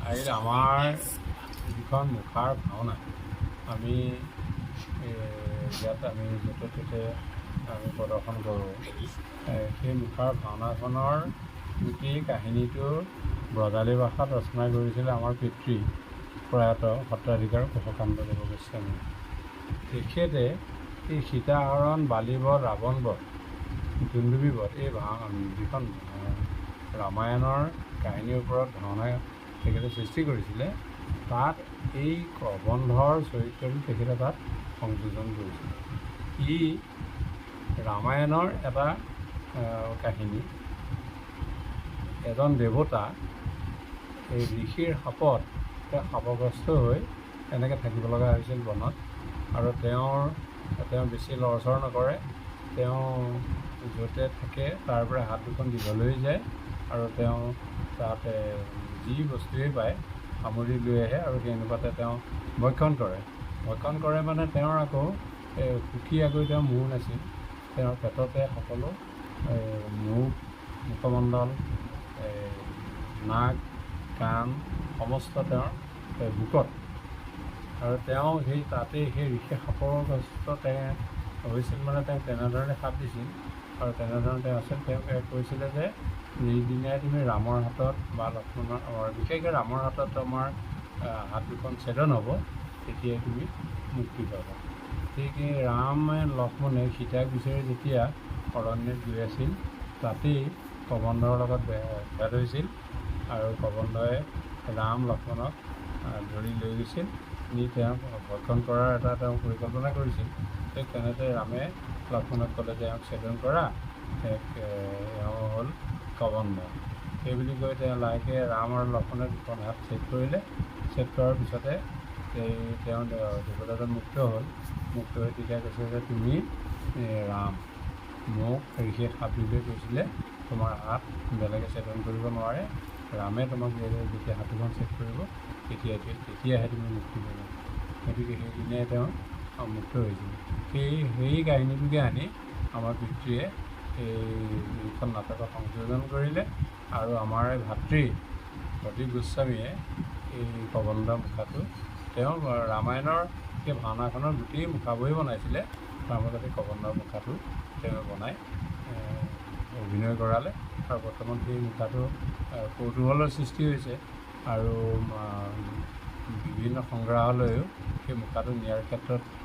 আহিল আমাৰ যিখন মুখাৰ ভাওনা, আমি ইয়াত আমি য'তে ত'তে আমি প্ৰদৰ্শন কৰোঁ, সেই মুখাৰ ভাওনাখনৰ গোটেই কাহিনীটো ব্ৰজাৱলী ভাষাত ৰচনা কৰিছিলে আমাৰ পিতৃ প্ৰয়াত সত্ৰাধিকাৰ কুশকান্ত দেৱগোস্বামী। তেখেতে এই সীতাহৰণ, বালিবধ, ৰাৱণবধ, দুন্দুভিবধ, এই যিখন ৰামায়ণৰ কাহিনীৰ ওপৰত ভাওনা তেখেতে সৃষ্টি কৰিছিলে, তাত এই কবন্ধৰ চৰিত্ৰটো তেখেতে তাত সংযোজন কৰিছিলে। ই ৰামায়ণৰ এটা কাহিনী। এজন দেৱতা এই ঋষিৰ শাপত তেওঁ শাপগ্ৰস্ত হৈ এনেকৈ থাকিব লগা হৈছিল বনত আৰু তেওঁ বেছি লৰচৰ নকৰে। তেওঁ য'তে থাকে তাৰ পৰা হাত দুখন দীঘল হৈ যায় আৰু তেওঁ তাত যি বস্তুৱেই পায় সামৰি লৈ আহে আৰু সেই অনুপাতে তেওঁ ভক্ষণ কৰে। ভক্ষণ কৰে মানে তেওঁৰ আকৌ সুকীয়াকৈ তেওঁৰ মূৰ নাছিল। তেওঁৰ পেটতে সকলো মুখ, মুখমণ্ডল, নাক, কাণ সমস্ত তেওঁৰ বুকত। আৰু তেওঁ সেই তাতেই সেই ঋষি শাপগ্ৰস্ত তেওঁ হৈছিল, মানে তেওঁক তেনেধৰণে শাপ দিছিল আৰু তেনেধৰণে তেওঁ আছিল। তেওঁক কৈছিলে যে যিদিনাই তুমি ৰামৰ হাতত বা লক্ষ্মণৰ, বিশেষকৈ ৰামৰ হাতত তোমাৰ হাত দুখন ছেদন হ'ব, তেতিয়াই তুমি মুক্তি পাবা। ঠিক এই ৰামে লক্ষ্মণে সীতাক বিচাৰি যেতিয়া অৰণ্যত গৈ আছিল, তাতেই কবন্ধৰ লগত ভেট হৈছিল আৰু কবন্ধই ৰাম লক্ষ্মণক ধৰি লৈ গৈছিল। নি তেওঁক ভক্ষণ কৰাৰ এটা তেওঁ পৰিকল্পনা কৰিছিল। ঠিক তেনেতে ৰামে লক্ষ্মণক ক'লে যে এওঁক ছেদন কৰা, এওঁ হ'ল কবন্ধ। সেই বুলি কৈ তেওঁ লাহেকৈ ৰাম আৰু লক্ষ্মণে দুখন হাত ছেদ কৰিলে। ছেদ কৰাৰ পিছতে এই তেওঁ দেৱতাজন মুক্ত হ'ল। মুক্ত হৈ তেতিয়া কৈছে যে তুমি ৰাম, মোক ঋষিয়ে শাপ দি কৈছিলে তোমাৰ হাত বেলেগে ছেদন কৰিব নোৱাৰে, ৰামে তোমাক যেতিয়া হাত দুখন ছেদ কৰিব তেতিয়াহে তুমি মুক্তি পাবা। গতিকে সেইদিনাই তেওঁ মুক্ত হৈছিল। সেই কাহিনীটোকে আনি আমাৰ পিতৃয়ে এইখন নাটকত সংযোজন কৰিলে আৰু আমাৰ ভাতৃ প্ৰদীপ গোস্বামীয়ে এই কবন্ধ মুখাটো, তেওঁ ৰামায়ণৰ সেই ভাওনাখনৰ গোটেই মুখাবোৰেই বনাইছিলে, তাৰ মাজতে কবন্ধৰ মুখাটো তেওঁ বনাই অভিনয় কৰালে আৰু বৰ্তমান সেই মুখাটো কৌতূহলৰ সৃষ্টি হৈছে আৰু বিভিন্ন সংগ্ৰহালয়েও সেই মুখাটো নিয়াৰ ক্ষেত্ৰত